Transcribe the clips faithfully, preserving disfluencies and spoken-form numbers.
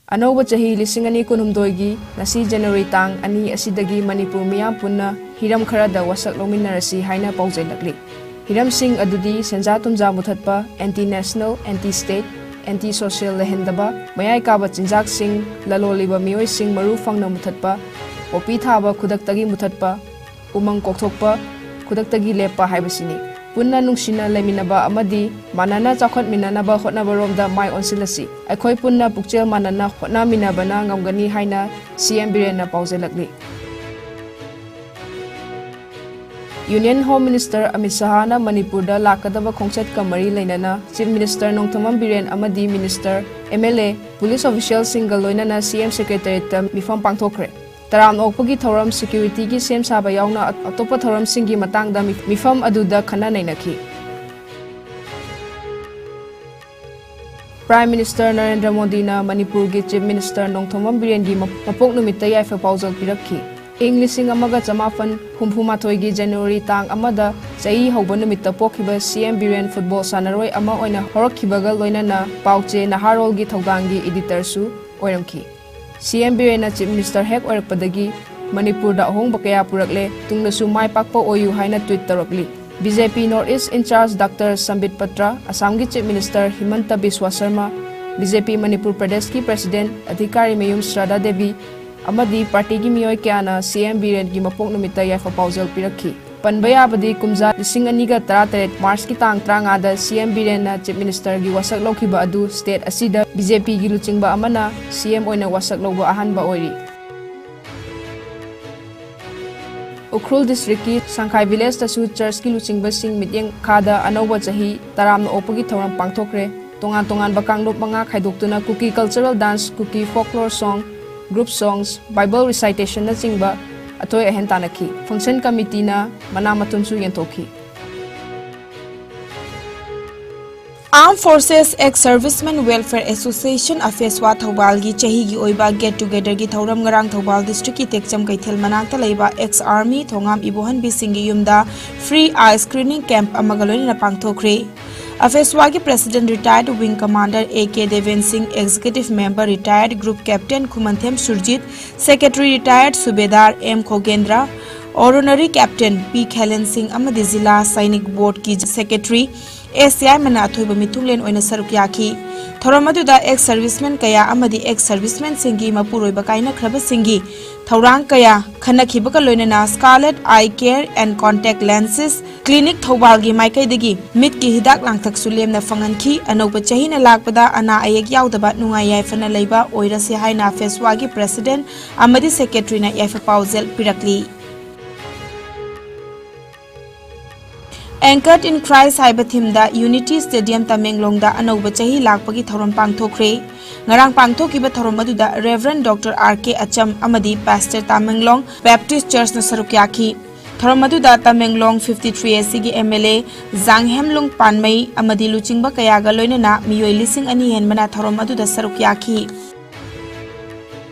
ꯑꯅꯧꯕ ꯆꯍꯤ ꯂꯤꯁꯤꯡ ꯑꯅꯤ ꯀꯨꯟꯍꯨꯝꯗꯣꯏꯒꯤ ꯉꯁꯤ January ꯇꯥꯡ ꯑꯅꯤ ꯑꯁꯤꯗꯒꯤ ꯃꯅꯤꯄꯨꯔ ꯃꯤꯌꯥꯝ ꯄꯨꯟꯅ ꯍꯤꯔꯝ ꯈꯔꯗ ꯋꯥꯁꯛ ꯂꯧꯃꯤꯟꯅꯔꯁꯤ ꯍꯥꯏꯅ ꯄꯥꯎꯖꯦꯜꯂꯛꯂꯤ꯫ ꯍꯤꯔꯝꯁꯤꯡ ꯑꯗꯨꯗꯤ ꯁꯦꯟꯖꯥ ꯊꯨꯝꯖꯥ ꯃꯨꯊꯠꯄ, anti national, anti state, anti social ꯂꯩꯍꯟꯗꯕ, ꯃꯌꯥꯏ ꯀꯥꯕ ꯆꯤꯟꯖꯥꯛꯁꯤꯡ, ꯂꯂꯣꯜꯂꯤꯕ ꯃꯤꯑꯣꯏꯁꯤꯡ ꯃꯔꯨ ꯐꯪꯅ ꯃꯨꯊꯠꯄ, ꯄꯣꯄꯤ ꯊꯥꯕ ꯈꯨꯗꯛꯇꯒꯤ ꯃꯨꯊꯠꯄ, ꯎꯃꯪ ꯀꯣꯛꯊꯣꯛꯄ ꯈꯨꯗꯛꯇꯒꯤ ꯂꯦꯞꯄ ꯍꯥꯏꯕꯁꯤꯅꯤ꯫ ꯄꯨꯟꯅ ꯅꯨꯡꯁꯤꯅ ꯂꯩꯃꯤꯟꯅꯕ ꯑꯃꯗꯤ ꯃꯥꯟꯅꯅ ꯆꯥꯎꯈꯠꯃꯤꯟꯅꯅꯕ ꯍꯣꯠꯅꯕꯔꯣꯝꯗ ꯃꯥꯏ ꯑꯣꯟꯁꯤꯜꯂꯁꯤ꯫ ꯑꯩꯈꯣꯏ ꯄꯨꯟꯅ ꯄꯨꯛꯆꯦꯜ ꯃꯥꯟꯅꯅ ꯍꯣꯠꯅꯃꯤꯟꯅꯕꯅ ꯉꯝꯒꯅꯤ ꯍꯥꯏꯅ C M ꯕꯤꯔꯦꯟꯅ ꯄꯥꯎꯖꯦꯜꯂꯛꯂꯤ꯫ Union Home Minister Amit ꯁꯍꯥꯅ ꯃꯅꯤꯄꯨꯔꯗ ꯂꯥꯛꯀꯗꯕ ꯈꯣꯡꯆꯠꯀ ꯃꯔꯤ ꯂꯩꯅꯅ Chief Minister ꯅꯣꯡꯊꯣꯝꯕꯝ ꯕꯤꯔꯦꯟ ꯑꯃꯗꯤ Minister, M L A, police officialꯁꯤꯡꯒ ꯂꯣꯏꯅꯅ C M Secretariatꯇ ꯃꯤꯐꯝ ꯄꯥꯡꯊꯣꯛꯈ꯭ꯔꯦ꯫ ꯇꯔꯥꯝꯅ ꯑꯣꯛꯄꯒꯤ ꯊꯧꯔꯝ, securityꯒꯤ ꯁꯦꯝ ꯁꯥꯕ ꯌꯥꯎꯅ ꯑꯇꯣꯞꯄ ꯊꯧꯔꯝꯁꯤꯡꯒꯤ ꯃꯇꯥꯡꯗ ꯃꯤ-, ꯃꯤꯐꯝ ꯑꯗꯨꯗ ꯈꯟꯅ ꯅꯩꯅꯈꯤ꯫ Prime Minister ꯅꯔꯦꯟꯗ꯭ꯔ ꯃꯣꯗꯤꯅ ꯃꯅꯤꯄꯨꯔꯒꯤ Chief Minister ꯅꯣꯡꯊꯣꯝꯕꯝ ꯕꯤꯔꯦꯟꯒꯤ ꯃ-, ꯃꯄꯣꯛ ꯅꯨꯃꯤꯠꯇ ꯌꯥꯏꯐ ꯄꯥꯎꯖꯦꯜ ꯄꯤꯔꯛꯈꯤ꯫ ꯏꯪ ꯂꯤꯁꯤꯡ ꯑꯃꯒ ꯆꯃꯥꯄꯟ ꯍꯨꯝꯐꯨ ꯃꯥꯊꯣꯏꯒꯤ January ꯇꯥꯡ ꯑꯃꯗ ꯆꯍꯤ ꯍꯧꯕ ꯅꯨꯃꯤꯠꯇ ꯄꯣꯛꯈꯤꯕ C M ꯕꯤꯔꯦꯟ football ꯁꯥꯟꯅꯔꯣꯏ ꯑꯃ ꯑꯣꯏꯅ ꯍꯧꯔꯛꯈꯤꯕꯒ ꯂꯣꯏꯅꯅ ꯄꯥꯎꯆꯦ ꯅꯍꯥꯔꯣꯜꯒꯤ ꯊꯧꯗꯥꯡꯒꯤ editorꯁꯨ ꯑꯣꯏꯔꯝꯈꯤ꯫ C M ꯕꯤꯔꯦꯟꯅ Chief Minister ꯍꯦꯛ ꯑꯣꯏꯔꯛꯄꯗꯒꯤ ꯃꯅꯤꯄꯨꯔꯗ ꯑꯍꯣꯡꯕ ꯀꯌꯥ ꯄꯨꯔꯛꯂꯦ, ꯇꯨꯡꯗꯁꯨ ꯃꯥꯏ ꯄꯥꯛꯄ ꯑꯣꯏꯌꯨ ꯍꯥꯏꯅ tweet ꯇꯧꯔꯛꯂꯤ꯫ B J P North East in-charge Doctor ꯁꯝꯕꯤꯠ Patra, ꯑꯁꯥꯝꯒꯤ Chief Minister ꯍꯤꯃꯟꯇ ꯕꯤꯁ꯭ꯋꯥ Sharma, B J P Manipur ꯄ꯭ꯔꯗꯦꯁꯀꯤ President ꯑꯙꯤꯀꯥꯔꯤ ꯃꯌꯨꯝ ꯁ꯭ꯔꯥꯗꯥ ꯗꯦꯕꯤ ꯑꯃꯗꯤ partyꯒꯤ ꯃꯤꯑꯣꯏ ꯀꯌꯥꯅ C M ꯕꯤꯔꯦꯟꯒꯤ ꯃꯄꯣꯛ ꯅꯨꯃꯤꯠꯇ ꯌꯥꯏꯐ ꯄꯥꯎꯖꯦꯜ ꯄꯤꯔꯛꯈꯤ꯫ ꯄꯟꯕ ꯌꯥꯕꯗꯤ ꯀꯨꯝꯖꯥ ꯂꯤꯁꯤꯡ ꯑꯅꯤꯒ ꯇꯔꯥꯇꯔꯦꯠ Marchꯀꯤ ꯇꯥꯡ ꯇꯔꯥꯃꯉꯥꯗ C M ꯕꯤꯔꯦꯟꯅ Chief Ministerꯒꯤ ꯋꯥꯁꯛ ꯂꯧꯈꯤꯕ ꯑꯗꯨ state ꯑꯁꯤꯗ B J Pꯒꯤ ꯂꯨꯆꯤꯡꯕ ꯑꯃꯅ C M ꯑꯣꯏꯅ ꯋꯥꯁꯛ ꯂꯧꯕ ꯑꯍꯥꯟꯕ ꯑꯣꯏꯔꯤ꯫ ꯎꯈ꯭ꯔꯨꯜ districtꯀꯤ ꯁꯪꯈꯥꯏ villageꯇꯁꯨ churchꯀꯤ ꯂꯨꯆꯤꯡꯕꯁꯤꯡ ꯃꯤꯠꯌꯦꯡ ꯃꯈꯥꯗ ꯑꯅꯧꯕ ꯆꯍꯤ ꯇꯔꯥꯝꯅ ꯑꯣꯛꯄꯒꯤ ꯊꯧꯔꯝ ꯄꯥꯡꯊꯣꯛꯈ꯭ꯔꯦ꯫ ꯇꯣꯉꯥꯟ ꯇꯣꯉꯥꯟꯕ ꯀꯥꯡꯂꯨꯞ ꯃꯉꯥ ꯈꯥꯏꯗꯣꯛꯇꯨꯅ ꯀꯨꯀꯤ cultural dance, ꯀꯨꯀꯤ folklore song, group songs, Bible recitationꯅꯆꯤꯡꯕ ꯑꯊꯣꯏ ꯑꯍꯦꯟ ꯇꯥꯟꯅꯈꯤ꯫ Function committeeꯅ ꯃꯅꯥ ꯃꯊꯨꯝꯁꯨ ꯌꯦꯟꯊꯣꯛꯈꯤ꯫ Armed Forces Ex Servicemen Welfare Association ꯑꯐꯦꯁ꯭ꯋꯥ ꯊꯧꯕꯥꯜꯒꯤ ꯆꯍꯤꯒꯤ ꯑꯣꯏꯕ get togetherꯒꯤ ꯊꯧꯔꯝ ꯉꯔꯥꯡ ꯊꯧꯕꯥꯜ districtꯀꯤ ꯇꯦꯛꯆꯝ ꯀꯩꯊꯦꯜ ꯃꯅꯥꯛꯇ ꯂꯩꯕ ex army ꯊꯣꯉꯥꯝ ꯏꯕꯣꯍꯟꯕꯤꯁꯤꯡꯒꯤ ꯌꯨꯝꯗ free eye screening camp ꯑꯃꯒ ꯂꯣꯏꯅꯅ ꯄꯥꯡꯊꯣꯛꯈ꯭ꯔꯦ꯫ ꯑꯐꯦꯁ꯭ꯋꯥꯒꯤ President Retired Wing Commander A K Deven Singh, Executive Member Retired Group Captain Khumanthem Surjit, Secretary Retired Subedar M Khogendra, Honorary Captain P Khelen Singh ꯑꯃꯗꯤ ꯖꯤꯂꯥ Sainik ꯕꯣꯔꯗꯀꯤ Secretary ꯑꯦꯁ ꯌꯥꯏꯃꯅ ꯑꯊꯣꯏꯕ ꯃꯤꯊꯨꯡꯂꯦꯟ ꯑꯣꯏꯅ ꯁꯔꯨꯛ ꯌꯥꯈꯤ꯫ ꯊꯧꯔꯝ ꯑꯗꯨꯗ ex servicemen ꯀꯌꯥ ꯑꯃꯗꯤ ex servicemenꯁꯤꯡꯒꯤ ꯃꯄꯨꯔꯣꯏꯕ ꯀꯥꯏꯅꯈ꯭ꯔꯕꯁꯤꯡꯒꯤ ꯊꯧꯔꯥꯡ ꯀꯌꯥ ꯈꯟꯅꯈꯤꯕꯒ ꯂꯣꯏꯅꯅ Scarlet Eye Care and Contact Lenses Clinic ꯊꯧꯕꯥꯜꯒꯤ ꯃꯥꯏꯀꯩꯗꯒꯤ ꯃꯤꯠꯀꯤ ꯍꯤꯗꯥꯛ ꯂꯥꯡꯊꯛꯁꯨ ꯂꯦꯝꯅ ꯐꯪꯍꯟꯈꯤ꯫ ꯑꯅꯧꯕ ꯆꯍꯤꯅ ꯂꯥꯛꯄꯗ ꯑꯅꯥ ꯑꯌꯦꯛ ꯌꯥꯎꯗꯕ ꯅꯨꯡꯉꯥꯏ ꯌꯥꯏꯐꯅ ꯂꯩꯕ ꯑꯣꯏꯔꯁꯤ ꯍꯥꯏꯅ ꯑꯐꯦꯁ꯭ꯋꯥꯒꯤ President ꯑꯃꯗꯤ Secretaryꯅ ꯌꯥꯏꯐ ꯄꯥꯎꯖꯦꯜ ꯄꯤꯔꯛꯂꯤ꯫ Anchored in Christ ꯍꯥꯏꯕ themeꯗ Unity Stadium ꯇꯃꯦꯡꯂꯣꯡꯗ ꯑꯅꯧꯕ ꯆꯍꯤ ꯂꯥꯛꯄꯒꯤ ꯊꯧꯔꯝ ꯄꯥꯡꯊꯣꯛꯈ꯭ꯔꯦ꯫ ꯉꯔꯥꯡ ꯄꯥꯡꯊꯣꯛꯈꯤꯕ ꯊꯧꯔꯝ ꯑꯗꯨꯗ Reverend Doctor R K Acham ꯑꯃꯗꯤ Pastor ꯇꯃꯦꯡꯂꯣꯡ Baptist Churchꯅ ꯁꯔꯨꯛ ꯌꯥꯈꯤ꯫ ꯊꯧꯔꯝ ꯑꯗꯨꯗ Tamenglong fifty three A Cꯒꯤ M L A ꯖꯥꯡꯍꯦꯝꯂꯨꯡ ꯄꯥꯟꯃꯩ ꯑꯃꯗꯤ ꯂꯨꯆꯤꯡꯕ ꯀꯌꯥꯒ ꯂꯣꯏꯅꯅ ꯃꯤꯑꯣꯏ ꯂꯤꯁꯤꯡ ꯑꯅꯤ ꯍꯦꯟꯕꯅ ꯊꯧꯔꯝ ꯑꯗꯨꯗ ꯁꯔꯨꯛ ꯌꯥꯈꯤ꯫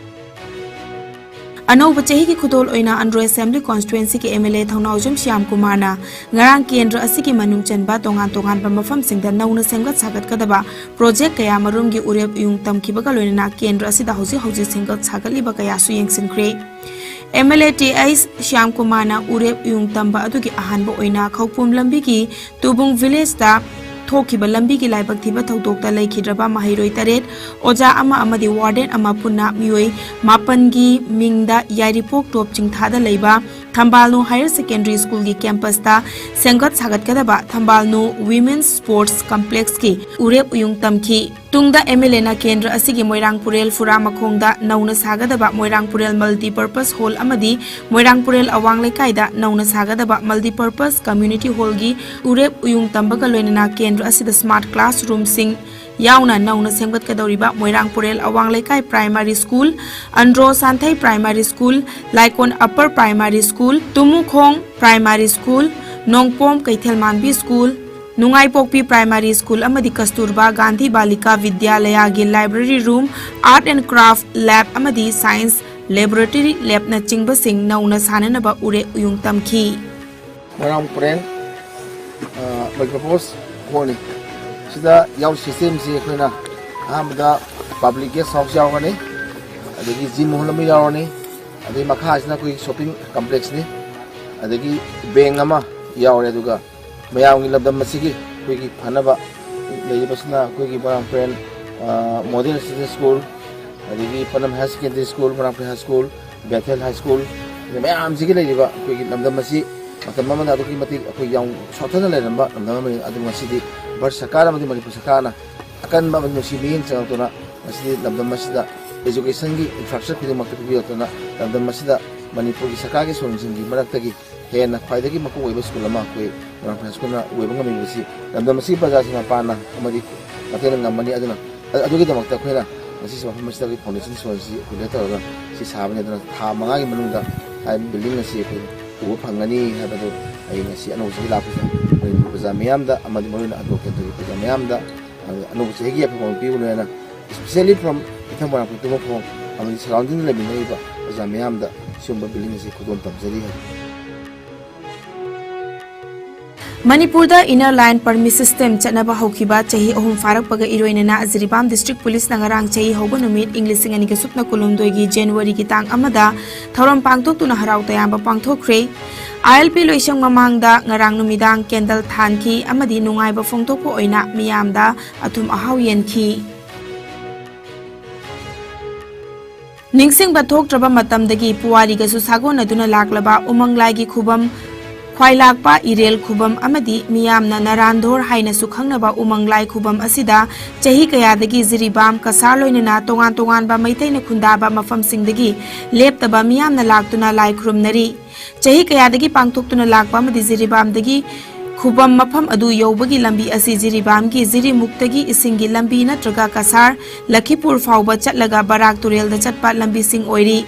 ꯑꯅꯧꯕ ꯆꯍꯤꯒꯤ ꯈꯨꯗꯣꯜ ꯑꯣꯏꯅ Andro Assembly Constituencyꯒꯤ M L A ꯊꯧꯅꯥꯎꯖꯝ ꯁ꯭ꯌꯥꯝ ꯀꯨꯃꯥꯔꯅ ꯉꯔꯥꯡ ꯀꯦꯟꯗ꯭ꯔ ꯑꯁꯤꯒꯤ ꯃꯅꯨꯡ ꯆꯟꯕ ꯇꯣꯉꯥꯟ ꯇꯣꯉꯥꯟꯕ ꯃꯐꯝꯁꯤꯡꯗ ꯅꯧꯅ ꯁꯦꯝꯒꯠ ꯁꯥꯒꯠꯀꯗꯕ project ꯀꯌꯥ ꯃꯔꯨꯝꯒꯤ ꯎꯔꯦꯞ ꯎꯌꯨꯡ ꯇꯝꯈꯤꯕꯒ ꯂꯣꯏꯅꯅ ꯀꯦꯟꯗ꯭ꯔ ꯑꯁꯤꯗ ꯍꯧꯖꯤꯛ ꯍꯧꯖꯤꯛ ꯁꯦꯝꯒꯠ ꯁꯥꯒꯠꯂꯤꯕ ꯀꯌꯥꯁꯨ ꯌꯦꯡꯁꯤꯟꯈ꯭ꯔꯦ꯫ M L A T H Shyam ꯀꯨꯃꯥꯔꯅ ꯎꯔꯦꯞ ꯎꯌꯨꯡ ꯇꯝꯕ ꯑꯗꯨꯒꯤ ꯑꯍꯥꯟꯕ ꯑꯣꯏꯅ ꯈꯧꯄꯨꯝ ꯂꯝꯕꯤꯒꯤ ꯇꯨꯕꯨꯡ villageꯇ ꯊꯣꯛꯈꯤꯕ ꯂꯝꯕꯤꯒꯤ ꯂꯥꯏꯕꯛ ꯊꯤꯕ ꯊꯧꯗꯣꯛꯇ ꯂꯩꯈꯤꯗ꯭ꯔꯕ ꯃꯍꯩꯔꯣꯏ ꯇꯔꯦꯠ, ꯑꯣꯖꯥ ꯑꯃ ꯑꯃꯗꯤ warden ꯑꯃ ꯄꯨꯟꯅ ꯃꯤꯑꯣꯏ ꯃꯥꯄꯟꯒꯤ ꯃꯤꯡꯗ ꯌꯥꯏꯔꯤꯄꯣꯛ ꯇꯣꯞ ꯆꯤꯡꯊꯥꯗ ꯂꯩꯕ ꯊꯝꯕꯥꯜꯅꯨ Higher Secondary Schoolꯒꯤ campusꯇ ꯁꯦꯝꯒꯠ ꯁꯥꯒꯠꯀꯗꯕ ꯊꯝꯕꯥꯜꯅꯨ Women's Sports Complexꯀꯤ ꯎꯔꯦꯞ ꯎꯌꯨꯡ ꯇꯝꯈꯤ꯫ ꯇꯨꯡꯗ M L Aꯅ ꯀꯦꯟꯗ꯭ꯔ ꯑꯁꯤꯒꯤ ꯃꯣꯏꯔꯥꯡ ꯄꯨꯔꯦꯜ ꯐꯨꯔꯥ ꯃꯈꯣꯡꯗ ꯅꯧꯅ ꯁꯥꯒꯗꯕ ꯃꯣꯏꯔꯥꯡ ꯄꯨꯔꯦꯜ Multipurpose Hall ꯑꯃꯗꯤ ꯃꯣꯏꯔꯥꯡ ꯄꯨꯔꯦꯜ ꯑꯋꯥꯡ ꯂꯩꯀꯥꯏꯗ ꯅꯧꯅ ꯁꯥꯒꯗꯕ Multipurpose Community Hallꯒꯤ ꯎꯔꯦꯞ ꯎꯌꯨꯡ ꯇꯝꯕꯒ ꯂꯣꯏꯅꯅ ꯀꯦꯟꯗ꯭ꯔ ꯑꯁꯤꯗ smart classroomꯁꯤꯡ ꯌꯥꯎꯅ ꯅꯧꯅ ꯁꯦꯝꯒꯠꯀꯗꯧꯔꯤꯕ ꯃꯣꯏꯔꯥꯡ ꯄꯨꯔꯦꯜ ꯑꯋꯥꯡ ꯂꯩꯀꯥꯏ Primary School, Andro Santhei Primary School, ꯂꯥꯏꯀꯣꯟ Upper Primary School, ꯇꯨꯃꯨꯈꯣꯡ Primary School, ꯅꯣꯡꯄꯣꯝ ꯀꯩꯊꯦꯜꯃꯥꯟꯕꯤ School, ꯅꯨꯡꯉꯥꯏꯄꯣꯛꯄꯤ Primary School ꯑꯃꯗꯤ ꯀꯁꯇꯨꯔꯕꯥ Gandhi ꯕꯥꯂꯤꯀꯥ ꯕꯤꯗ꯭ꯌꯥꯂꯌꯥꯒꯤ library room, Art and Craft Lab ꯑꯃꯗꯤ Science Laboratory Labꯅꯆꯤꯡꯕꯁꯤꯡ ꯅꯧꯅ ꯁꯥꯅꯅꯕ ꯎꯔꯦꯞ ꯎꯌꯨꯡ ꯇꯝꯈꯤ꯫ ꯃꯣꯏꯔꯥꯡ ꯄꯨꯔꯦꯜ, ꯑ, multipurpose ꯍꯣꯜꯅꯤ꯫ ꯁꯤꯗ ꯌꯥꯎ ꯁꯤꯁꯇꯦꯝꯁꯤ ꯑꯩꯈꯣꯏꯅ ꯑꯍꯥꯟꯕꯗ ꯄꯕ꯭ꯂꯤꯛ ꯒꯦꯁ ꯍꯥꯎꯁ ꯌꯥꯎꯔꯅꯤ, ꯑꯗꯒꯤ ꯖꯤꯝ ꯍꯣꯜ ꯑꯃ ꯌꯥꯎꯔꯅꯤ, ꯑꯗꯩ ꯃꯈꯥꯁꯤꯅ ꯑꯩꯈꯣꯏꯒꯤ ꯁꯣꯞꯄꯤꯡ ꯀꯝꯄ꯭ꯂꯦꯛꯁꯅꯤ, ꯑꯗꯒꯤ ꯕꯦꯡ ꯑꯃ ꯌꯥꯎꯔꯦ꯫ ꯑꯗꯨꯒ ꯃꯌꯥꯝꯒꯤ ꯂꯝꯗꯝ ꯑꯁꯤꯒꯤ ꯑꯩꯈꯣꯏꯒꯤ ꯐꯅꯕ ꯂꯩꯔꯤꯕꯁꯤꯅ ꯑꯩꯈꯣꯏꯒꯤ ꯃꯣꯏꯔꯥꯡ ꯄ꯭ꯔꯦꯟ, ꯑ, ꯃꯣꯗꯦꯜ ꯔꯦꯁꯤꯗꯦꯟꯁꯤꯌꯦꯜ ꯁ꯭ꯀꯨꯜ, ꯑꯗꯒꯤ ꯄꯅꯝ ꯍꯥꯌꯔ ꯁꯦꯀꯦꯟꯗꯔꯤ ꯁ꯭ꯀꯨꯜ, ꯃꯣꯏꯔꯥꯡ ꯄ꯭ꯔꯦꯟ ꯍꯥꯏ ꯁ꯭ꯀꯨꯜ, ꯕꯦꯊꯦꯜ ꯍꯥꯏ ꯁ꯭ꯀꯨꯜ, ꯃꯌꯥꯝꯁꯤꯒꯤ ꯂꯩꯔꯤꯕ ꯑꯩꯈꯣꯏꯒꯤ ꯂꯝꯗꯝ ꯑꯁꯤ ꯃꯇꯝ ꯑꯃꯗ ꯑꯗꯨꯛꯀꯤ ꯃꯇꯤꯛ ꯑꯩꯈꯣꯏ ꯌꯥꯝ ꯁꯣꯠꯊꯅ ꯂꯩꯔꯝꯕ ꯂꯝꯗꯝ ꯑꯃꯅꯤ꯫ ꯑꯗꯨꯕꯨ ꯉꯁꯤꯗꯤ ꯚꯥꯔꯠ ꯁꯔꯀꯥꯔ ꯑꯃꯗꯤ ꯃꯅꯤꯄꯨꯔ ꯁꯔꯀꯥꯔꯅ ꯑꯀꯟꯕ ꯑꯃꯗꯤ ꯅꯨꯡꯁꯤ ꯃꯤꯠꯌꯦꯡ ꯆꯪꯉꯛꯇꯨꯅ ꯉꯁꯤꯗꯤ ꯂꯝꯗꯝ ꯑꯁꯤꯗ educationꯒꯤ infrastructure ꯈꯨꯗꯤꯡꯃꯛꯇ ꯄꯤꯕꯤꯔꯛꯇꯨꯅ ꯂꯝꯗꯝ ꯑꯁꯤꯗ ꯃꯅꯤꯄꯨꯔꯒꯤ ꯁꯔꯀꯥꯔꯒꯤ ꯁ꯭ꯀꯨꯜꯁꯤꯡꯒꯤ ꯃꯔꯛꯇꯒꯤ ꯍꯦꯟꯅ ꯈ꯭ꯋꯥꯏꯗꯒꯤ ꯃꯀꯣꯛ ꯑꯣꯏꯕ ꯁ꯭ꯀꯨꯜ ꯑꯃ ꯑꯩꯈꯣꯏ ꯃꯣꯏꯔꯥꯡ ꯄ꯭ꯔꯦꯟ ꯁ꯭ꯀꯨꯜꯅ ꯑꯣꯏꯕ ꯉꯝꯃꯤꯕꯁꯤ ꯂꯝꯗꯝ ꯑꯁꯤꯒꯤ ꯄ꯭ꯔꯖꯥꯁꯤꯡ ꯃꯄꯥꯟꯅ ꯑꯃꯗꯤ ꯃꯇꯦꯡꯅ ꯉꯝꯃꯅꯤ꯫ ꯑꯗꯨꯅ ꯑ-, ꯑꯗꯨꯒꯤꯗꯃꯛꯇ ꯑꯩꯈꯣꯏꯅ ꯉꯁꯤꯁꯨ ꯃꯐꯝ ꯑꯁꯤꯗ ꯑꯩꯈꯣꯏ foundation stone ꯑꯁꯤ ꯑꯩꯈꯣꯏ ꯂꯦꯞꯊꯔꯒ ꯁꯤ ꯁꯥꯕꯅꯤ꯫ ꯑꯗꯨꯅ ꯊꯥ ꯃꯉꯥꯒꯤ ꯃꯅꯨꯡꯗ ꯍꯥꯏꯔꯤꯕ building ꯑꯁꯤ ꯑꯩꯈꯣꯏ ꯎꯕ ꯐꯪꯒꯅꯤ ꯍꯥꯏꯕꯗꯨ ꯑꯩ ꯉꯁꯤ ꯑꯅꯧꯕ ꯆꯍꯤ ꯂꯥꯛꯄꯁꯤꯗ ꯃꯅꯤꯄꯨꯔ ꯄ꯭ꯔꯖꯥ ꯃꯤꯌꯥꯝꯗ ꯑꯃꯗꯤ ꯃꯔꯨꯑꯣꯏꯅ ꯑꯟꯗ꯭ꯔꯣ ꯀꯦꯟꯗ꯭ꯔꯒꯤ ꯄ꯭ꯔꯖꯥ ꯃꯤꯌꯥꯝꯗ ꯑꯅꯧꯕ ꯆꯍꯤꯒꯤ ꯌꯥꯏꯐ ꯄꯥꯎꯖꯦꯜ ꯄꯤꯕ ꯂꯣꯏꯅꯅ, especially from ꯏꯊꯪ ꯃꯣꯏꯔꯥꯡ ꯇꯨꯝꯕ ꯐꯥꯎ ꯑꯃꯗꯤ surrounding ꯂꯩꯃꯤꯟꯅꯔꯤꯕ ꯄ꯭ꯔꯖꯥ ꯃꯤꯌꯥꯝꯗ ꯁꯤꯒꯨꯝꯕ building ꯑꯁꯤ ꯈꯨꯗꯣꯜ ꯇꯝꯖꯔꯤ ꯍꯥꯏꯕꯅꯤ꯫ ꯃꯅꯤꯄꯨꯔꯗ inner line permit system ꯆꯠꯅꯕ ꯍꯧꯈꯤꯕ ꯆꯍꯤ ꯑꯍꯨꯝ ꯐꯥꯔꯛꯄꯒ ꯏꯔꯣꯏꯅꯅ ꯖꯤꯔꯤꯕꯥꯝ district policeꯅ ꯉꯔꯥꯡ ꯆꯍꯤ ꯍꯧꯕ ꯅꯨꯃꯤꯠ ꯏꯪ ꯂꯤꯁꯤꯡ ꯑꯅꯤꯒ ꯁꯨꯞꯅ ꯀꯨꯟꯍꯨꯝꯗꯣꯏꯒꯤ ꯖꯅꯋꯥꯔꯤꯒꯤ ꯇꯥꯡ ꯑꯃꯗ ꯊꯧꯔꯝ ꯄꯥꯡꯊꯣꯛꯇꯨꯅ ꯍꯔꯥꯎ ꯇꯌꯥꯝꯕ ꯄꯥꯡꯊꯣꯛꯈ꯭ꯔꯦ꯫ ILP ꯂꯣꯏꯁꯪ ꯃꯃꯥꯡꯗ ꯉꯔꯥꯡ ꯅꯨꯃꯤꯗꯥꯡ candle ꯊꯥꯟꯈꯤ ꯑꯃꯗꯤ ꯅꯨꯡꯉꯥꯏꯕ ꯐꯣꯡꯗꯣꯛꯄ ꯑꯣꯏꯅ ꯃꯤꯌꯥꯝꯗ ꯑꯊꯨꯝ ꯑꯍꯥꯎ ꯌꯦꯟꯈꯤ꯫ ꯅꯤꯡꯁꯤꯡꯕ ꯊꯣꯛꯇ꯭ꯔꯕ ꯃꯇꯝꯗꯒꯤ ꯄꯨꯋꯥꯔꯤꯒꯁꯨ ꯁꯥꯒꯣꯟꯅꯗꯨꯅ ꯂꯥꯛꯂꯕ ꯎꯃꯪ ꯂꯥꯏꯒꯤ ꯈꯨꯕꯝ, ꯈ꯭ꯋꯥꯏꯂꯥꯛꯄ ꯏꯔꯦꯜ ꯈꯨꯕꯝ ꯑꯃꯗꯤ ꯃꯤꯌꯥꯝꯅ ꯅꯔꯥꯟꯙꯣꯔ ꯍꯥꯏꯅꯁꯨ ꯈꯪꯅꯕ ꯎꯃꯪ ꯂꯥꯏ ꯈꯨꯕꯝ ꯑꯁꯤꯗ ꯆꯍꯤ ꯀꯌꯥꯗꯒꯤ ꯖꯤꯔꯤꯕꯥꯝ ꯀꯁꯥꯔ ꯂꯣꯏꯅꯅ ꯇꯣꯉꯥꯟ ꯇꯣꯉꯥꯟꯕ ꯃꯩꯇꯩꯅ ꯈꯨꯟꯗꯥꯕ ꯃꯐꯝꯁꯤꯡꯗꯒꯤ ꯂꯦꯞꯇꯕ ꯃꯤꯌꯥꯝꯅ ꯂꯥꯛꯇꯨꯅ ꯂꯥꯏ ꯈꯨꯔꯨꯝꯅꯔꯤ꯫ ꯆꯍꯤ ꯀꯌꯥꯗꯒꯤ ꯄꯥꯡꯊꯣꯛꯇꯨꯅ ꯂꯥꯛꯄ ꯑꯃꯗꯤ ꯖꯤꯔꯤꯕꯥꯝꯗꯒꯤ ꯈꯨꯕꯝ ꯃꯐꯝ ꯑꯗꯨ ꯌꯧꯕꯒꯤ ꯂꯝꯕꯤ ꯑꯁꯤ ꯖꯤꯔꯤꯕꯥꯝꯒꯤ ꯖꯤꯔꯤꯃꯨꯛꯇꯒꯤ ꯏꯁꯤꯡꯒꯤ ꯂꯝꯕꯤ ꯅꯠꯇ꯭ꯔꯒ ꯀꯁꯥꯔ ꯂꯈꯤꯄꯨꯔ ꯐꯥꯎꯕ ꯆꯠꯂꯒ ꯕꯔꯥꯛ ꯇꯨꯔꯦꯜꯗ ꯆꯠꯄ ꯂꯝꯕꯤꯁꯤꯡ ꯑꯣꯏꯔꯤ꯫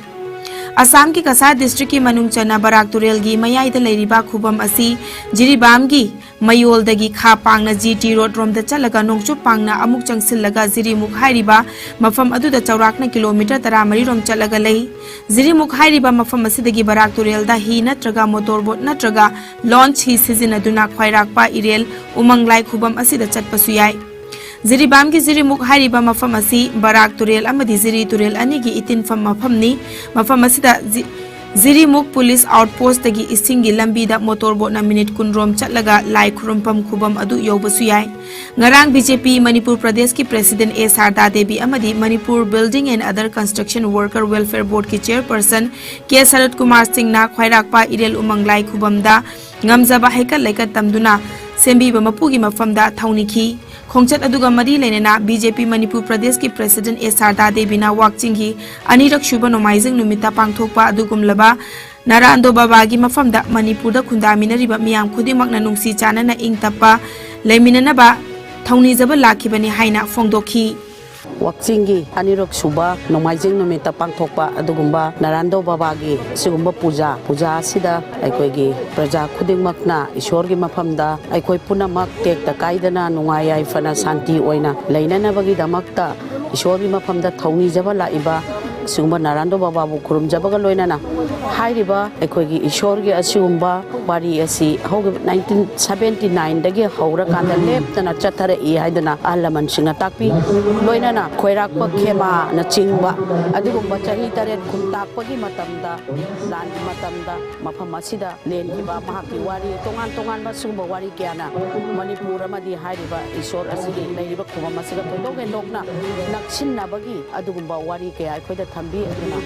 ꯑꯁꯥꯝꯒꯤ ꯀꯁꯥꯔ ꯗꯤꯁꯇ꯭ꯔꯤꯛꯀꯤ ꯃꯅꯨꯡ ꯆꯟꯅ ꯕꯔꯥꯛ ꯇꯨꯔꯦꯜꯒꯤ ꯃꯌꯥꯏꯗ ꯂꯩꯔꯤꯕ ꯈꯨꯕꯝ ꯑꯁꯤ ꯖꯤꯔꯤꯕꯥꯝꯒꯤ ꯃꯌꯣꯜꯗꯒꯤ ꯈꯥ ꯄꯥꯡꯅ ꯖꯤ ꯇꯤ ꯔꯣꯗ ꯔꯣꯝꯗ ꯆꯠꯂꯒ ꯅꯣꯡꯆꯨꯞ ꯄꯥꯡꯅ ꯑꯃꯨꯛ ꯆꯪꯁꯤꯜꯂꯒ ꯖꯤꯔꯤꯃꯨꯛ ꯍꯥꯏꯔꯤꯕ ꯃꯐꯝ ꯑꯗꯨꯗ ꯆꯥꯎꯔꯥꯛꯅ ꯀꯤꯂꯣꯃꯤꯇꯔ ꯇꯔꯥꯃꯔꯤ ꯔꯣꯝ ꯆꯠꯂꯒ ꯂꯩ꯫ ꯖꯤꯔꯤꯃꯨꯛ ꯍꯥꯏꯔꯤꯕ ꯃꯐꯝ ꯑꯁꯤꯗꯒꯤ ꯕꯔꯥꯛ ꯇꯨꯔꯦꯜꯗ ꯍꯤ ꯅꯠꯇ꯭ꯔꯒ ꯃꯣꯇꯣꯔ ꯕꯣꯠ ꯅꯠꯇ꯭ꯔꯒ ꯂꯣꯟꯆ ꯍꯤ ꯁꯤꯖꯤꯟꯅꯗꯨꯅ ꯈ꯭ꯋꯥꯏꯔꯥꯛꯄ ꯏꯔꯦꯜ ꯎꯃꯪ ꯂꯥꯏ ꯈꯨꯕꯝ ꯑꯁꯤꯗ ꯆꯠꯄꯁꯨ ꯌꯥꯏ꯫ ꯖꯤꯔꯤꯕꯥꯝꯒꯤ ꯖꯤꯔꯤꯃꯨꯛ ꯍꯥꯏꯔꯤꯕ ꯃꯐꯝ ꯑꯁꯤ ꯕꯔꯥꯛ ꯇꯨꯔꯦꯜ ꯑꯃꯗꯤ ꯖꯤꯔꯤ ꯇꯨꯔꯦꯜ ꯑꯅꯤꯒꯤ ꯏꯇꯤꯟꯐꯝ ꯃꯐꯝꯅꯤ꯫ ꯃꯐꯝ ꯑꯁꯤꯗ ꯖꯤ-, ꯖꯤꯔꯤꯃꯨꯛ ꯄꯨꯂꯤꯁ ꯑꯥꯎꯠꯄꯣꯁꯇꯒꯤ ꯏꯁꯤꯡꯒꯤ ꯂꯝꯕꯤꯗ ꯃꯣꯇꯣꯔ ꯕꯣꯠꯅ ꯃꯤꯅꯤꯠ ꯀꯨꯟ ꯔꯣꯝ ꯆꯠꯂꯒ ꯂꯥꯏ ꯈꯨꯔꯨꯝꯐꯝ ꯈꯨꯕꯝ ꯑꯗꯨ ꯌꯧꯕꯁꯨ ꯌꯥꯏ꯫ ꯉꯔꯥꯡ ꯕꯤ ꯖꯦ ꯄꯤ ꯃꯅꯤꯄꯨꯔ ꯄ꯭ꯔꯗꯦꯁꯀꯤ ꯄ꯭ꯔꯦꯁꯤꯗꯦꯟ ꯑꯦ ꯁꯥꯔꯗꯥ ꯗꯦꯕꯤ ꯑꯃꯗꯤ Manipur building and other construction worker welfare ꯕꯣꯔꯗꯀꯤ ꯆꯦꯌꯔꯄꯔꯁꯟ ꯀꯦ ꯁꯔꯠ ꯀꯨꯃꯥꯔ ꯁꯤꯡꯅ ꯈ꯭ꯋꯥꯏꯔꯥꯛꯄ ꯏꯔꯦꯜ ꯎꯃꯪ ꯂꯥꯏ ꯈꯨꯕꯝꯗ ꯉꯝꯖꯕ ꯍꯩꯀꯠ ꯂꯩꯀꯠ ꯇꯝꯗꯨꯅ ꯁꯦꯝꯕꯤꯕ ꯃꯄꯨꯒꯤ ꯃꯐꯝꯗ ꯊꯧꯅꯤꯈꯤ꯫ ꯈꯣꯡꯆꯠ ꯑꯗꯨꯒ ꯃꯔꯤ ꯂꯩꯅꯅ ꯕꯤ ꯖꯦ ꯄꯤ ꯃꯅꯤꯄꯨꯔ ꯄ꯭ꯔꯗꯦꯁꯀꯤ ꯄ꯭ꯔꯦꯁꯤꯗꯦꯟ ꯑꯦ ꯁꯥꯔꯗꯥ ꯗꯦꯕꯤꯅ ꯋꯥꯛꯆꯤꯡꯒꯤ ꯑꯅꯤꯔꯛ ꯁꯨꯕ ꯅꯣꯡꯃꯥꯏꯖꯤꯡ ꯅꯨꯃꯤꯠꯇ ꯄꯥꯡꯊꯣꯛꯄ ꯑꯗꯨꯒꯨꯝꯂꯕ ꯅꯥꯔꯥꯟꯗꯣ ꯕꯥꯕꯥꯒꯤ ꯃꯐꯝꯗ ꯃꯅꯤꯄꯨꯔꯗ ꯈꯨꯟꯗꯥꯃꯤꯟꯅꯔꯤꯕ ꯃꯤꯌꯥꯝ ꯈꯨꯗꯤꯡꯃꯛꯅ ꯅꯨꯡꯁꯤ ꯆꯥꯟꯅꯅ ꯏꯪ ꯇꯞꯄ ꯂꯩꯃꯤꯟꯅꯅꯕ ꯊꯧꯅꯤꯖꯕ ꯂꯥꯛꯈꯤꯕꯅꯤ ꯍꯥꯏꯅ ꯐꯣꯡꯗꯣꯛꯈꯤ꯫ ꯋꯥꯛꯆꯤꯡꯒꯤ ꯑꯅꯤꯔꯛ ꯁꯨꯕ ꯅꯣꯡꯃꯥꯏꯖꯤꯡ ꯅꯨꯃꯤꯠꯇ ꯄꯥꯡꯊꯣꯛꯄ ꯑꯗꯨꯒꯨꯝꯕ ꯅꯥꯔꯥꯟꯗꯣ ꯕꯥꯕꯥꯒꯤ ꯁꯤꯒꯨꯝꯕ ꯄꯨꯖꯥ, ꯄꯨꯖꯥ ꯑꯁꯤꯗ ꯑꯩꯈꯣꯏꯒꯤ ꯄ꯭ꯔꯖꯥ ꯈꯨꯗꯤꯡꯃꯛꯅ ꯏꯁꯣꯔꯒꯤ ꯃꯐꯝꯗ ꯑꯩꯈꯣꯏ ꯄꯨꯝꯅꯃꯛ ꯇꯦꯛꯇ ꯀꯥꯏꯗꯅ ꯅꯨꯡꯉꯥꯏ ꯌꯥꯏꯐꯅ ꯁꯥꯟꯇꯤ ꯑꯣꯏꯅ ꯂꯩꯅꯅꯕꯒꯤꯗꯃꯛꯇ ꯏꯁꯣꯔꯒꯤ ꯃꯐꯝꯗ ꯊꯧꯅꯤꯖꯕ ꯂꯥꯛꯏꯕ ꯁꯤꯒꯨꯝꯕ ꯅꯥꯔꯥꯟꯗꯣ ꯕꯥꯕꯥꯕꯨ ꯈꯨꯔꯨꯝꯖꯕꯒ ꯂꯣꯏꯅꯅ ꯍꯥꯏꯔꯤꯕ ꯑꯩꯈꯣꯏꯒꯤ ꯏꯁꯣꯔꯒꯤ ꯑꯁꯤꯒꯨꯝꯕ ꯋꯥꯔꯤ ꯑꯁꯤ ꯍꯧꯈꯤꯕ ꯅꯥꯏꯟꯇꯤꯟ ꯁꯕꯦꯟꯇꯤ ꯅꯥꯏꯟꯗꯒꯤ ꯍꯧꯔꯀꯥꯟꯗ ꯂꯦꯞꯇꯅ ꯆꯠꯊꯔꯛꯏ ꯍꯥꯏꯗꯅ ꯑꯍꯜ ꯂꯃꯟꯁꯤꯡꯅ ꯇꯥꯛꯄꯤ꯫ ꯂꯣꯏꯅꯅ ꯈꯣꯏꯔꯥꯛꯄ ꯈꯦꯃꯥꯅꯆꯤꯡꯕ ꯑꯗꯨꯒꯨꯝꯕ ꯆꯍꯤ ꯇꯔꯦꯠ ꯈꯨꯟꯇꯥꯛꯄꯒꯤ ꯃꯇꯝꯗ, ꯂꯥꯟꯒꯤ ꯃꯇꯝꯗ ꯃꯐꯝ ꯑꯁꯤꯗ ꯂꯦꯟꯈꯤꯕ ꯃꯍꯥꯛꯀꯤ ꯋꯥꯔꯤ, ꯇꯣꯉꯥꯟ ꯇꯣꯉꯥꯟꯕ ꯁꯤꯒꯨꯝꯕ ꯋꯥꯔꯤ ꯀꯌꯥꯅ ꯃꯅꯤꯄꯨꯔ ꯑꯃꯗꯤ ꯍꯥꯏꯔꯤꯕ ꯏꯁꯣꯔ ꯑꯁꯤꯒꯤ ꯂꯩꯔꯤꯕ ꯈꯨꯕꯝ ꯑꯁꯤꯒ ꯊꯣꯏꯗꯣꯛ ꯍꯦꯟꯗꯣꯛꯅ ꯅꯛꯁꯤꯟꯅꯕꯒꯤ ꯑꯗꯨꯒꯨꯝꯕ ꯋꯥꯔꯤ ꯀꯌꯥ ꯑꯩꯈꯣꯏꯗ ꯊꯝꯕꯤ꯫ ꯑꯗꯨꯅ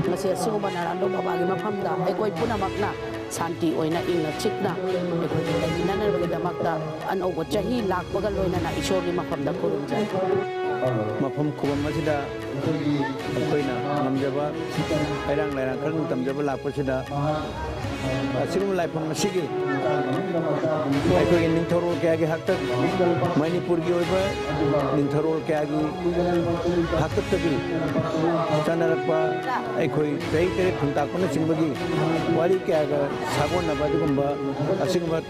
ꯉꯁꯤ ꯑꯁꯤꯒꯨꯝꯕ ꯅꯥꯔꯥꯟꯗꯣ ꯕꯕꯥꯒꯤ ꯃꯐꯝꯗ ꯑꯩꯈꯣꯏ ꯄꯨꯝꯅꯃꯛꯅ ꯁꯥꯟꯇꯤ ꯑꯣꯏꯅ ꯏꯪꯅ ꯆꯤꯛꯅ ꯑꯩꯈꯣꯏꯒꯤ ꯂꯩꯃꯤꯟꯅꯅꯕ ꯒꯤꯗꯃꯛꯇ ꯑꯅꯧꯕ ꯆꯍꯤ ꯂꯥꯛꯄꯒ ꯂꯣꯏꯅꯅ ꯏꯁꯣꯔꯒꯤ ꯃꯐꯝꯗ ꯈꯨꯔꯨꯝꯖꯔꯤ꯫ ꯃꯐꯝ ꯈꯨꯕꯝ ꯑꯁꯤꯗ ꯑꯩꯈꯣꯏꯅ ꯉꯝꯖꯕ ꯍꯩꯔꯥꯡ ꯂꯩꯔꯥꯡ ꯈꯔ ꯇꯝꯖꯕ ꯂꯥꯛꯄꯁꯤꯗ ꯑꯁꯤꯒꯨꯝꯕ ꯂꯥꯏꯐꯝ ꯑꯁꯤꯒꯤ ꯑꯩꯈꯣꯏꯒꯤ ꯅꯤꯡꯊꯧꯔꯣꯜ ꯀꯌꯥꯒꯤ ꯍꯥꯛꯇꯛ, ꯃꯅꯤꯄꯨꯔꯒꯤ ꯑꯣꯏꯕ ꯅꯤꯡꯊꯧꯔꯣꯜ ꯀꯌꯥꯒꯤ ꯍꯥꯛꯇꯛꯇꯒꯤ ꯆꯠꯅꯔꯛꯄ ꯑꯩꯈꯣꯏ ꯆꯍꯤ ꯇꯔꯦꯠ ꯈꯨꯟꯇꯥꯛꯄꯅꯆꯤꯡꯕꯒꯤ ꯋꯥꯔꯤ ꯀꯌꯥꯒ ꯁꯥꯒꯣꯟꯅꯕ ꯑꯗꯨꯒꯨꯝꯕ ꯑꯁꯤꯒꯨꯝꯕ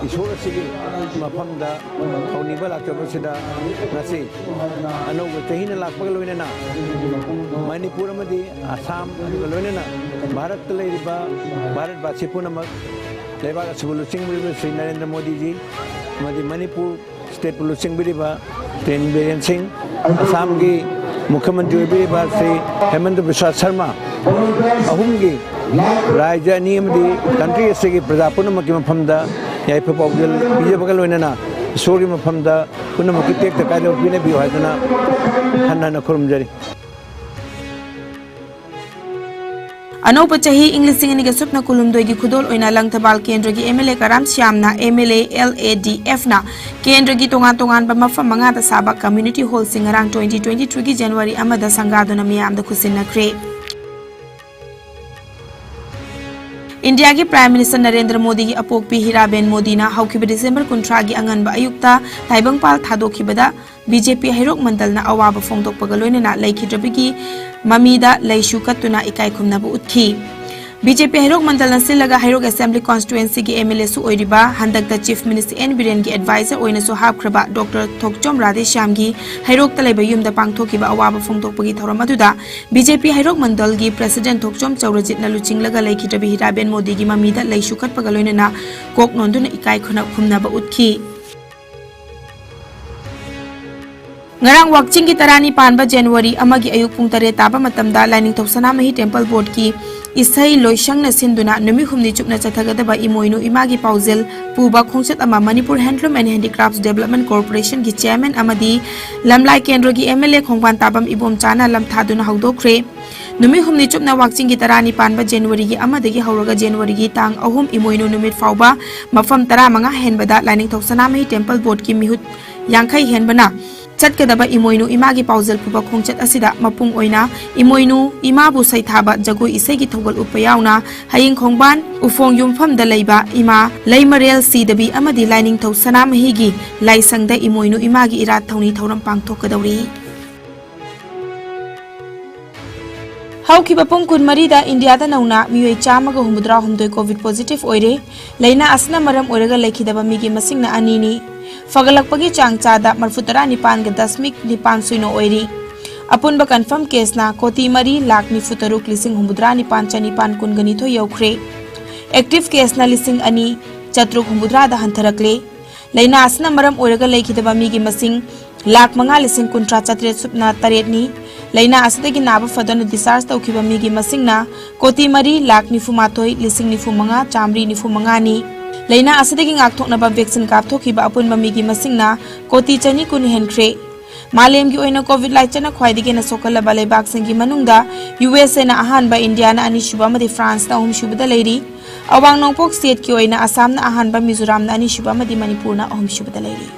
ꯏꯁꯣꯔ ꯑꯁꯤꯒꯤ ꯃꯐꯝꯗ ꯊꯧꯅꯤꯕ ꯂꯥꯛꯆꯕꯁꯤꯗ ꯉꯁꯤ ꯑꯅꯧꯕ ꯆꯍꯤꯅ ꯂꯥꯛꯄꯒ ꯂꯣꯏꯅꯅ ꯃꯅꯤꯄꯨꯔ ꯑꯃꯗꯤ ꯑꯁꯥꯝ ꯑꯗꯨꯒ ꯂꯣꯏꯅꯅ ꯚꯥꯔꯠꯇ ꯂꯩꯔꯤꯕ ꯚꯥꯔꯠꯕꯥꯁꯤ ꯄꯨꯝꯅꯃꯛ, ꯂꯩꯕꯥꯛ ꯑꯁꯤꯕꯨ ꯂꯨꯆꯤꯡꯕꯤꯔꯤꯕ ꯁ꯭ꯔꯤ ꯅꯔꯦꯟꯗ꯭ꯔ ꯃꯣꯗꯤꯖꯤ ꯑꯃꯗꯤ ꯃꯅꯤꯄꯨꯔ ꯁ꯭ꯇꯦꯠꯄꯨ ꯂꯨꯆꯤꯡꯕꯤꯔꯤꯕ ꯇꯦꯟ ꯕꯤꯔꯦꯟ ꯁꯤꯡ, ꯑꯁꯥꯝꯒꯤ ꯃꯨꯈ꯭ꯌ ꯃꯟꯇ꯭ꯔꯤ ꯑꯣꯏꯕꯤꯔꯤꯕ ꯁ꯭ꯔꯤ ꯍꯦꯃꯟꯇ ꯕꯤꯁ꯭ꯋꯥ ꯁꯔꯃ, ꯑꯍꯨꯝꯒꯤ ꯔꯥꯖ꯭ꯌ ꯑꯅꯤ ꯑꯃꯗꯤ ꯀꯟꯇ꯭ꯔꯤ ꯑꯁꯤꯒꯤ ꯄ꯭ꯔꯖꯥ ꯄꯨꯝꯅꯃꯛꯀꯤ ꯃꯐꯝꯗ ꯌꯥꯏꯐ ꯄꯥꯎꯖꯦꯜ ꯄꯤꯖꯕꯒ ꯂꯣꯏꯅꯅ ꯏꯁꯣꯔꯒꯤ ꯃꯐꯝꯗ ꯄꯨꯝꯅꯃꯛꯀꯤ ꯇꯦꯛꯇ ꯀꯥꯏꯗꯕ ꯄꯤꯅꯕꯤꯌꯨ ꯍꯥꯏꯗꯨꯅ ꯍꯟꯅ ꯍꯟꯅ ꯈꯨꯔꯨꯝꯖꯔꯤ꯫ ꯑꯅꯧꯕ ꯆꯍꯤ ꯏꯪ ꯂꯤꯁꯤꯡ ꯑꯅꯤꯒ ꯁꯨꯞꯅ ꯀꯨꯟꯍꯨꯝꯗꯣꯏꯒꯤ ꯈꯨꯗꯣꯜ ꯑꯣꯏꯅ ꯂꯪꯊꯕꯥꯜ ꯀꯦꯟꯗ꯭ꯔꯒꯤ ꯑꯦꯝ ꯑꯦꯜ ꯑꯦ ꯀꯔꯥꯝ ꯁ꯭ꯌꯥꯝꯅ M L A L A D ꯑꯦꯐꯅ ꯀꯦꯟꯗ꯭ꯔꯒꯤ ꯇꯣꯉꯥꯟ ꯇꯣꯉꯥꯟꯕ ꯃꯐꯝ ꯃꯉꯥꯗ ꯁꯥꯕ ꯀꯝꯃ꯭ꯌꯨꯅꯤꯇꯤ ꯍꯣꯜꯁꯤꯡ ꯉꯔꯥꯡ twenty twenty-three ꯒꯤ ꯖꯅꯋꯥꯔꯤ ꯑꯃꯗ ꯁꯪꯒꯥꯗꯨꯅ ꯃꯤꯌꯥꯝꯗ ꯈꯨꯠꯁꯤꯟꯅꯈ꯭ꯔꯦ꯫ ꯏꯟꯗꯤꯌꯥꯒꯤ ꯄ꯭ꯔꯥꯏꯝ ꯃꯤꯅꯤꯁꯇꯔ ꯅꯔꯦꯟꯗ꯭ꯔ ꯃꯣꯗꯤꯒꯤ ꯑꯄꯣꯛꯄꯤ ꯍꯤꯔꯥꯕꯦꯟ ꯃꯣꯗꯤꯅ ꯍꯧꯈꯤꯕ ꯗꯤꯁꯦꯝꯕꯔ ꯀꯨꯟꯊ꯭ꯔꯥꯒꯤ ꯑꯉꯟꯕ ꯑꯌꯨꯛꯇ ꯇꯥꯏꯕꯪꯄꯥꯜ ꯊꯥꯗꯣꯛꯈꯤꯕꯗ ꯕꯤ ꯖꯦ ꯄꯤ ꯍꯩꯔꯣꯛ ꯃꯟꯗꯜꯅ ꯑꯋꯥꯕ ꯐꯣꯡꯗꯣꯛꯄꯒ ꯂꯣꯏꯅꯅ ꯂꯩꯈꯤꯗ꯭ꯔꯕꯒꯤ ꯃꯃꯤꯗ ꯂꯩꯁꯨ ꯀꯠꯇꯨꯅ ꯏꯀꯥꯏ ꯈꯨꯝꯅꯕ ꯎꯠꯈꯤ꯫ ꯕꯤ ꯖꯦ ꯄꯤ ꯍꯩꯔꯣꯛ ꯃꯟꯗꯜꯅ ꯁꯤꯜꯂꯒ ꯍꯩꯔꯣꯛ ꯑꯦꯁꯦꯝꯕ꯭ꯂꯤ ꯀꯣꯟꯁꯇꯤꯇ꯭ꯋꯦꯟꯁꯤꯒꯤ ꯑꯦꯝ ꯑꯦꯜ ꯑꯦꯁꯨ ꯑꯣꯏꯔꯤꯕ, ꯍꯟꯗꯛꯇ ꯆꯤꯐ ꯃꯤꯅꯤꯁꯇꯔ ꯑꯦꯟ ꯕꯤꯔꯦꯟꯒꯤ ꯑꯦꯗꯚꯥꯏꯖꯔ ꯑꯣꯏꯅꯁꯨ ꯍꯥꯞꯈ꯭ꯔꯕ ꯗꯣꯛꯇꯔ ꯊꯣꯛꯆꯣꯝ ꯔꯥꯙꯦꯁ꯭ꯌꯥꯝꯒꯤ ꯍꯩꯔꯣꯛꯇ ꯂꯩꯕ ꯌꯨꯝꯗ ꯄꯥꯡꯊꯣꯛꯈꯤꯕ ꯑꯋꯥꯕ ꯐꯣꯡꯗꯣꯛꯄꯒꯤ ꯊꯧꯔꯝ ꯑꯗꯨꯗ ꯕꯤ ꯖꯦ ꯄꯤ ꯍꯩꯔꯣꯛ ꯃꯟꯗꯜꯒꯤ ꯄ꯭ꯔꯦꯁꯤꯗꯦꯟꯠ ꯊꯣꯛꯆꯣꯝ ꯆꯧꯔꯖꯤꯠꯅ ꯂꯨꯆꯤꯡꯂꯒ ꯂꯩꯈꯤꯗ꯭ꯔꯕꯤ ꯍꯤꯔꯥꯕꯦꯟ ꯃꯣꯗꯤꯒꯤ ꯃꯃꯤꯗ ꯂꯩꯁꯨ ꯀꯠꯄꯒ ꯂꯣꯏꯅꯅ ꯀꯣꯛ ꯅꯣꯟꯗꯨꯅ ꯏꯀꯥꯏ ꯈꯨꯅ-, ꯈꯨꯝꯅꯕ ꯎꯠꯈꯤ꯫ ꯉꯔꯥꯡ ꯋꯥꯛꯆꯤꯡꯒꯤ ꯇꯔꯥꯅꯤ ꯄꯥꯟꯕ ꯖꯅꯋꯥꯔꯤ ꯑꯃꯒꯤ ꯑꯌꯨꯛ ꯄꯨꯡ ꯇꯔꯦꯠ ꯇꯥꯕ ꯃꯇꯝꯗ ꯂꯥꯏꯅꯤꯡꯊꯧ ꯁꯅꯥꯃꯍꯤ ꯇꯦꯝꯄꯜ ꯕꯣꯔꯗꯀꯤ ꯏꯁꯩ ꯂꯣꯏꯁꯪꯅ ꯁꯤꯟꯗꯨꯅ ꯅꯨꯃꯤꯠ ꯍꯨꯝꯅꯤ ꯆꯨꯞꯅ ꯆꯠꯊꯒꯗꯕ ꯏꯃꯣꯏꯅꯨ ꯏꯃꯥꯒꯤ ꯄꯥꯎꯖꯦꯜ ꯄꯨꯕ ꯈꯣꯡꯆꯠ ꯑꯃ Manipur handloom and ꯍꯦꯟꯗꯤꯀ꯭ꯔꯥꯐꯠꯁ development ꯀꯣꯔꯄꯣꯔꯦꯁꯟꯒꯤ chairman ꯑꯃꯗꯤ ꯂꯝꯂꯥꯏ ꯀꯦꯟꯗ꯭ꯔꯒꯤ ꯑꯦꯝ ꯑꯦꯜ ꯑꯦ ꯈꯣꯡꯕꯥꯟ ꯇꯥꯕꯝ ꯏꯕꯣꯝꯆꯥꯅ ꯂꯝꯊꯥꯗꯨꯅ ꯍꯧꯗꯣꯛꯈ꯭ꯔꯦ꯫ ꯅꯨꯃꯤꯠ ꯍꯨꯝꯅꯤ ꯆꯨꯞꯅ ꯋꯥꯛꯆꯤꯡꯒꯤ ꯇꯔꯥꯅꯤꯄꯥꯟꯕ ꯖꯅꯋꯥꯔꯤꯒꯤ ꯑꯃꯗꯒꯤ ꯍꯧꯔꯒ ꯖꯅꯋꯥꯔꯤꯒꯤ ꯇꯥꯡ ꯑꯍꯨꯝ ꯏꯃꯣꯏꯅꯨ ꯅꯨꯃꯤꯠ ꯐꯥꯎꯕ ꯃꯐꯝ ꯇꯔꯥꯃꯉꯥ ꯍꯦꯟꯕꯗ ꯂꯥꯏꯅꯤꯡꯊꯧ ꯁꯅꯥꯃꯍꯤ ꯇꯦꯝꯄꯜ ꯕꯣꯔꯗꯀꯤ ꯃꯤꯍꯨꯠ ꯌꯥꯡꯈꯩ ꯍꯦꯟꯕꯅ ꯆꯠꯀꯗꯕ ꯏꯃꯣꯏꯅꯨ ꯏꯃꯥꯒꯤ ꯄꯥꯎꯖꯦꯜ ꯄꯨꯕ ꯈꯣꯡꯆꯠ ꯑꯁꯤꯗ ꯃꯄꯨꯡ ꯑꯣꯏꯅ ꯏꯃꯣꯏꯅꯨ ꯏꯃꯥꯕꯨ ꯁꯩꯊꯥꯕ ꯖꯒꯣꯏ ꯏꯁꯩꯒꯤ ꯊꯧꯒꯜ ꯎꯠꯄ ꯌꯥꯎꯅ ꯍꯌꯤꯡ ꯈꯣꯡꯕꯥꯟ ꯎꯐꯣꯡ ꯌꯨꯝꯐꯝꯗ ꯂꯩꯕ ꯏꯃꯥ ꯂꯩꯃꯔꯦꯜ ꯁꯤꯗꯕꯤ ꯑꯃꯗꯤ ꯂꯥꯏꯅꯤꯡꯊꯧ ꯁꯅꯥꯃꯍꯤꯒꯤ ꯂꯥꯏꯁꯪꯗ ꯏꯃꯣꯏꯅꯨ ꯏꯃꯥꯒꯤ ꯏꯔꯥꯠ ꯊꯧꯅꯤ ꯊꯧꯔꯝ ꯄꯥꯡꯊꯣꯛꯀꯗꯧꯔꯤ꯫ ꯍꯧꯈꯤꯕ ꯄꯨꯡ ꯀꯨꯟꯃꯔꯤꯗ ꯏꯟꯗꯤꯌꯥꯗ ꯅꯧꯅ ꯃꯤꯑꯣꯏ ꯆꯥꯝꯃꯒ ꯍꯨꯝꯐꯨꯇꯔꯥ ꯍꯨꯝꯗꯣꯏ ꯀꯣꯚꯤꯗ ꯄꯣꯖꯤꯇꯤꯚ ꯑꯣꯏꯔꯦ꯫ ꯂꯥꯏꯅꯥ ꯑꯁꯤꯅ ꯃꯔꯝ ꯑꯣꯏꯔꯒ ꯂꯩꯈꯤꯗꯕ ꯃꯤꯒꯤ ꯃꯁꯤꯡꯅ ꯑꯅꯤꯅꯤ꯫ ꯐꯒꯠꯂꯛꯄꯒꯤ ꯆꯥꯡ ꯆꯥꯗ ꯃꯔꯤꯐꯨꯇꯔꯥ ꯅꯤꯄꯥꯟꯒ ꯗꯁꯃꯤꯛ ꯅꯤꯄꯥꯟ ꯁꯤꯅꯣ ꯑꯣꯏꯔꯤ꯫ ꯑꯄꯨꯟꯕ ꯀꯟꯐꯥꯔꯝ ꯀꯦꯁꯅ ꯀꯣꯇꯤ ꯃꯔꯤ ꯂꯥꯈ ꯅꯤꯐꯨ ꯇꯔꯨꯛ ꯂꯤꯁꯤꯡ ꯍꯨꯝꯐꯨꯇꯔꯥ ꯅꯤꯄꯥꯟ ꯆꯅꯤꯄꯥꯟ ꯀꯨꯟꯒ ꯅꯤꯊꯣꯏ ꯌꯧꯈ꯭ꯔꯦ꯫ ꯑꯦꯛꯇꯤꯚ ꯀꯦꯁꯅ ꯂꯤꯁꯤꯡ ꯑꯅꯤ ꯆꯥꯇ꯭ꯔꯨꯛ ꯍꯨꯝꯐꯨꯇꯔꯥꯗ ꯍꯟꯊꯔꯛꯂꯦ꯫ ꯂꯥꯏꯅꯥ ꯑꯁꯤꯅ ꯃꯔꯝ ꯑꯣꯏꯔꯒ ꯂꯩꯈꯤꯗꯕ ꯃꯤꯒꯤ ꯃꯁꯤꯡ ꯂꯥꯈ ꯃꯉꯥ ꯂꯤꯁꯤꯡ ꯀꯨꯟꯊ꯭ꯔꯥ ꯆꯥꯇ꯭ꯔꯦꯠ ꯁꯨꯞꯅ ꯇꯔꯦꯠꯅꯤ꯫ ꯂꯥꯏꯅꯥ ꯑꯁꯤꯗꯒꯤ ꯅꯥꯕ ꯐꯗꯨꯅ ꯗꯤꯁꯆꯥꯔꯖ ꯇꯧꯈꯤꯕ ꯃꯤꯒꯤ ꯃꯁꯤꯡꯅ ꯀꯣꯇꯤ ꯃꯔꯤ ꯂꯥꯈ ꯅꯤꯐꯨ ꯃꯥꯊꯣꯏ ꯂꯤꯁꯤꯡ ꯅꯤꯐꯨ ꯃꯉꯥ ꯆꯥꯃꯔꯤ ꯅꯤꯐꯨ ꯃꯉꯥꯅꯤ꯫ ꯂꯥꯏꯅꯥ ꯑꯁꯤꯗꯒꯤ ꯉꯥꯛꯊꯣꯛꯅꯕ ꯚꯦꯛꯁꯤꯟ ꯀꯥꯞꯊꯣꯛꯈꯤꯕ ꯑꯄꯨꯟꯕ ꯃꯤꯒꯤ ꯃꯁꯤꯡꯅ ꯀꯣꯇꯤ ꯆꯅꯤ ꯀꯨꯟ ꯍꯦꯟꯈ꯭ꯔꯦ꯫ ꯃꯥꯂꯦꯝꯒꯤ ꯑꯣꯏꯅ ꯀꯣꯚꯤꯗ ꯂꯥꯏꯆꯠꯅ ꯈ꯭ꯋꯥꯏꯗꯒꯤ ꯍꯦꯟꯅ ꯁꯣꯛꯍꯜꯂꯕ ꯂꯩꯕꯥꯛꯁꯤꯡꯒꯤ ꯃꯅꯨꯡꯗ ꯌꯨ ꯑꯦꯁ ꯑꯦꯅ ꯑꯍꯥꯟꯕ, ꯏꯟꯗꯤꯌꯥꯅ ꯑꯅꯤꯁꯨꯕ ꯑꯃꯗꯤ ꯐ꯭ꯔꯥꯟꯁꯅ ꯑꯍꯨꯝꯁꯨꯕꯗ ꯂꯩꯔꯤ꯫ ꯑꯋꯥꯡ ꯅꯣꯡꯄꯣꯛ ꯁ꯭ꯇꯦꯠꯀꯤ ꯑꯣꯏꯅ ꯑꯁꯥꯝꯅ ꯑꯍꯥꯟꯕ, ꯃꯤꯖꯣꯔꯥꯝꯅ ꯑꯅꯤꯁꯨꯕ ꯑꯃꯗꯤ ꯃꯅꯤꯄꯨꯔꯅ ꯑꯍꯨꯝꯁꯨꯕꯗ ꯂꯩꯔꯤ꯫